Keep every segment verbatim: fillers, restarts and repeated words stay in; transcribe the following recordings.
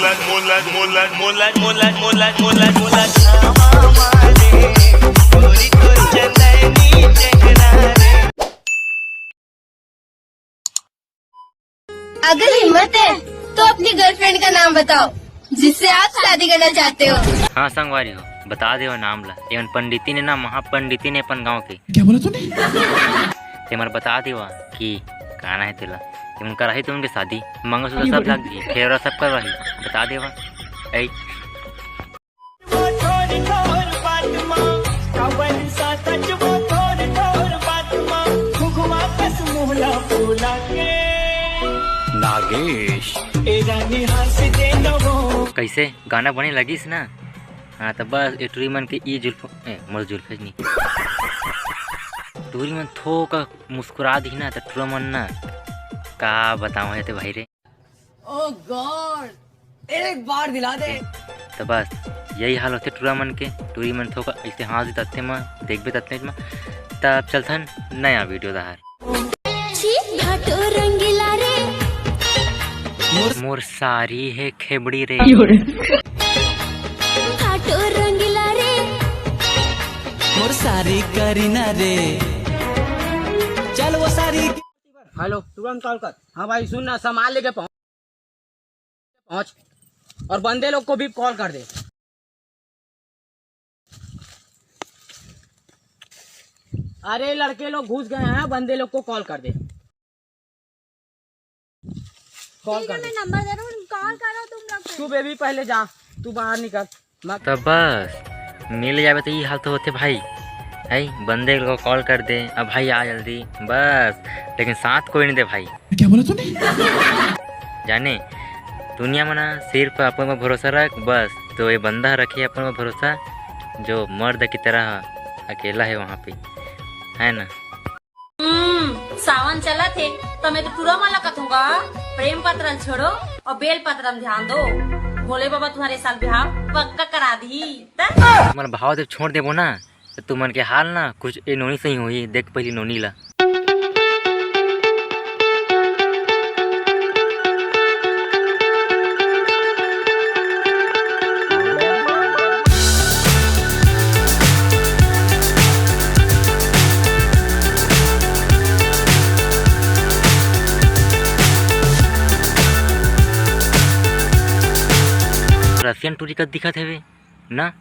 अगर हिम्मत है तो अपनी गर्लफ्रेंड का नाम बताओ जिससे आप शादी करना चाहते हो। हाँ संगवारी हो, बता देवा नाम ला। एमन पंडिती ने ना, महापंडिती ने अपन गांव के। क्या बोला तूने? ते मन बता देवा कि का ना है तेला। एमन कराही तो उनके शादी, मंगलसूत्र सब लाग दी, फेरा सब करवाही। बता देवा। ऐ नागेश। कैसे गाना बने लगिस ना? हाँ, तो बस ए टूरी मन के ई जुल्फ, ए, मोर जुल्फ नहीं। टूरी मन थोक मुस्कुरा दी ना, तो टूरा मन ना का बताओ है ते भाई रे। Oh God, एक बार दिला दे। तो बस यही हाल होते टूरा मन के। टूरी मन थोक ऐसे हाँस दी तत्ते में, देखबे तत्ते में। तब चलथन नया वीडियो दाहर। छी भाटो रंगीला रे। मोर सारी है खेबड़ी रे। भाटो रंगीला रे। मोर सारी करीना रे। चल वो सारी। हेलो, तुरंत कॉल कर। हाँ भाई सुन ना, सामान लेके पहुँच, पहुँच। और बंदे लोग को भी कॉल कर दे। अरे लड़के लोग घुस गए हैं, बंदे लोग को कॉल कर दे, कॉल कर दे। नंबर दे रहा हूँ, कॉल करो तुम लोग। तू बेबी पहले जा, तू बाहर निकल। तो बस मिल जावे तो ई हाल तो होते भाई। है बंदे को कॉल कर दे, अब भाई आ जल्दी, बस। लेकिन साथ कोई नहीं दे भाई। क्या बोला तूने? जाने दुनिया में ना सिर्फ अपन पर भरोसा रख बस। तो ये बंदा रखे अपन पर भरोसा जो मर्द की तरह अकेला है वहाँ पे, है ना? हम्म, सावन चलत हे, त मैं तो टूरा मन ला कथूंगा, प्रेम पत्र ल छोड़ो और बेल पत्र म ध्यान दो। भोले बाबा तुम्हारे साल बिहाव पक्का करा दी। त तुम्हारा भाव जब छोड़ देबो ना, तो तुमन के हाल ना कुछ ए नोनी सही होही। देख पहली नोनी ला। रसियन टूरी कस दिखत हवे ना।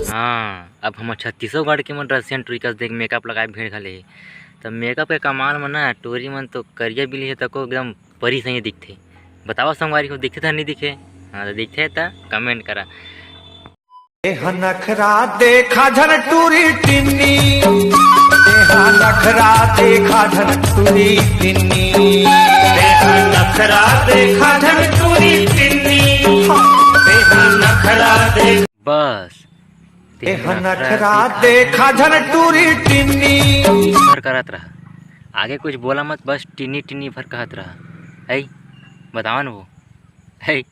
हाँ, अब हमर छत्तीसगढ़ के मन रसियन टूरी कस देख मेकअप लगाए भीड़ घले हे। त मेकअप के कमाल म ना टूरी मन तो करिया बिली हे तको एकदम परी सही दिखथे। बतावा संगवारी हो, दिखथे त नहीं दिखे? हाँ, तो दिखथे त कमेंट करा। एहा नखरा देखा झन टूरी टिन्नी, एहा नखरा देखा झन टूरी टिन्नी, एहा नखरा देखा झन टूरी टिन्नी, एहा नखरा देख। बस। एहा नखरा देखा झन टूरी टिन्नी। भर करत रहा, आगे कुछ बोला मत, बस टिन्नी टिन्नी भर कहत रहा। है बतावा न वो, है।